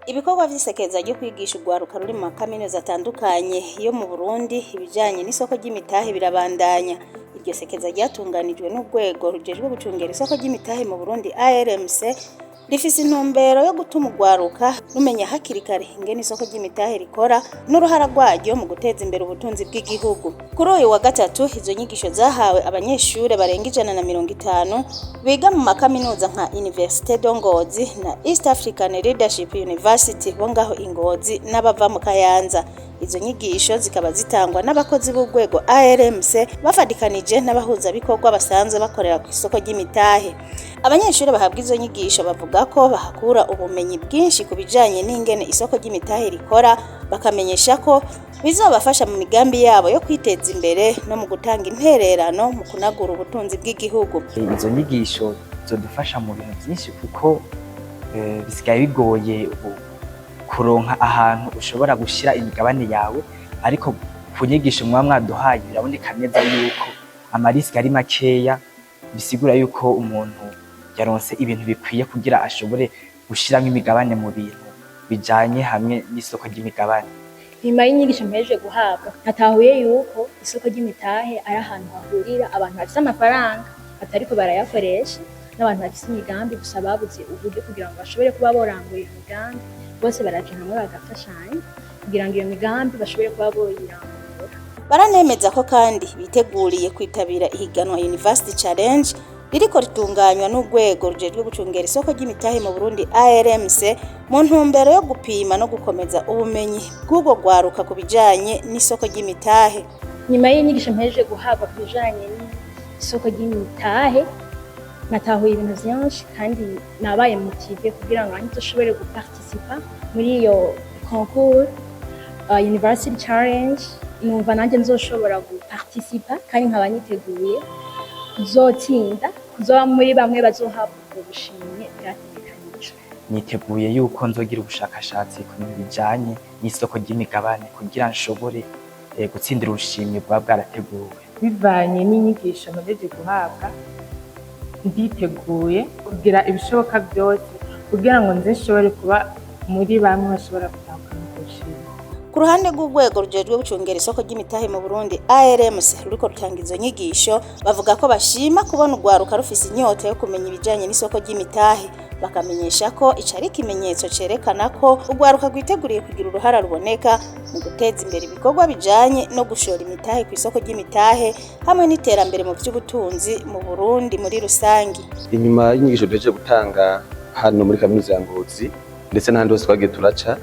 Ibikorwa vy'isekeza ryo kwigisha urwaruka ruri mu makaminuza atandukanye yo mu Burundi ibijanye n'isoko ry'imitahe birabandanya. Iryo sekeza ryatunganijwe n'urwego rujejwe gucungera isoko ry'imitahe mu Burundi ARMC, rifise intumbero yo gutuma urwaruka rumenya hakiri kare ingene isoko ry'imitahe rikora n'uruhara rwaryo mu guteza imbere ubutunzi bw'igihugu. Kuri uyu wa gatatu, izo nyigisho zahawe abanyeshure barenga 150 biga mu makaminuza nka Université de Ngozi na East African Leadership University bo ngaho i Ngozi n'abava mu Kayanza. Izo nyigisho zikaba zitangwa n'abakozi b'urwego ARMC bafadikanije n'abahuzabikorwa basanzwe bakorera ku isoko ry'imitahe. Abanyeshuri bahabwa izo nyigisho bavuga ko bahakura ubumenyi bwinshi ku bijanye n'ingene isoko ry'imitahe rikora, bakamenyesha ko bizobafasha mu migambi yabo yo kwiteza imbere no mu gutanga intererano mu kunagura ubutunzi bw'igihugu. Izo nyigisho zodufasha mu bintu byinshi, kuko bisigaye bigoye ubu kuronka ahantu ushobora gushira imigabane yawe, ariko ku nyigisho muba mwaduhaye biraboneka neza yuko ama risques ari makeya, bisigura yuko umuntu yaronse ibintu bikwiye kugira ashobore gushiramwo imigabane mu bintu bijanye hamwe n'isoko ry'imigabane. Nyuma y'inyigisho mpejeje guhabwa, natahuye yuko isoko ry'imitahe ari ahantu hahurira abantu bafise amafaranga batariko barayakoresha n'abantu bafise imigambi gusa babuze uburyo kugira ngo bashobore kuba borangura iyo migambi. Bose baraja hamwe bagafashanya kugira ngo iyo migambi bashobore kuba boyirangura. Baranemeza ko kandi biteguriye kwitabira ihiganwa University Challenge ririko ritunganywa n'urwego rujejwe gucungera isoko ry'imitahe mu Burundi ARMC, mu ntumbero yo gupima no gukomeza ubumenyi bw'urwo rwaruka ku bijanye n'isoko ry'imitahe. Nyuma y'inyigisho mpejeje guhabwa ku bijanye n'isoko ry'imitahe, natahuye ibintu vyinshi kandi nabaye motivée kugira ngo nanjye nzoshobore guparticipa muri iyo concours University Challenge. Numva nanjye nzoshobora guparticipa kandi nkaba niteguye kuzotsinda, kuzoba muri bamwe bazohabwa ubwo bushimwe bwategekanijwe. Niteguye yuko nzogira ubushakashatsi ku bintu bijanye n'isoko ry'imigabane kugira nshobore gutsindira ubushimwe bwaba bwarateguwe. Bivanye n'inyigisho mpejeje guhabwa, nditeguye kugira ibishoboka byose kugira ngo nze nshobore kuba muri bamwe bashobora gutahukana ubwo bushimwe. Ku ruhande rw'urwego rujejwe gucungera isoko ry'imitahe mu Burundi ARMC ruriko rutanga izo nyigisho, bavuga ko bashima kubona urwaruka rufise inyota yo kumenya ibijanye n'isoko ry'imitahe, bakamenyesha ko ico ari ikimenyetso cerekana ko urwaruka rwiteguriye kugira uruhara ruboneka mu guteza imbere ibikorwa bijanye no gushora imitahe ku isoko ry'imitahe hamwe n'iterambere mu vy'ubutunzi mu Burundi muri rusangi. Inyuma y'inyigisho duhejeje gutanga hano muri Kaminuza ya Ngozi ndetse n'ahandi hose twagiye turaca,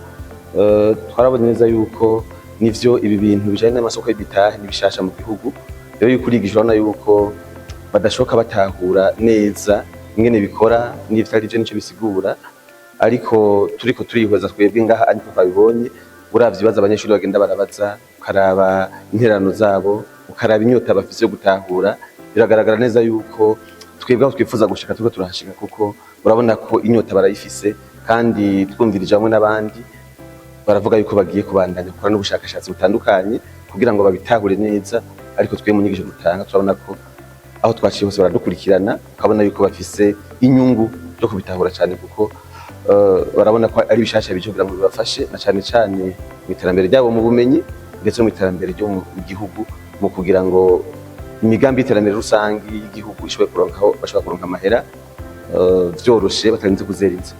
twarabonye neza yuko nivyo ibi bintu bijanye n'amasoko y'imitahe ni bishasha mu gihugu. Rero yuko urigisha, urabona yuko badashoboka batahura neza ingene bikora n'ivyo ari vyo nico bisigura. Ariko turiko turihweza twebwe ngaha, ariko twabibonye uravye ibibazo abanyeshuri bagenda barabaza, ukaraba intererano zabo, ukaraba inyota bafise yo gutahura, biragaragara neza yuko twebwe aho twifuza gushika turiko turahashika, kuko urabona ko inyota barayifise. Kandi twumvirije hamwe n'abandi, baravuga yuko bagiye kubandanya gukora n'ubushakashatsi butandukanye kugira ngo babitahure neza. Ariko twe mu nyigisho dutanga turabona ko aho twaciye hose baradukurikirana, ukabona yuko bafise inyungu yo kubitahura cyane, kuko barabona ko ari bishasha bije kugira ngo bibafashe na cane cane mu iterambere ryabo mu bumenyi, ndetse no mu iterambere ryo mu gihugu, mu kugira ngo imigambi y'iterambere rusangi y'igihugu ishobore kuronka aho bashobora kuronka amahera vyoroshe batarinze kuzera inzu.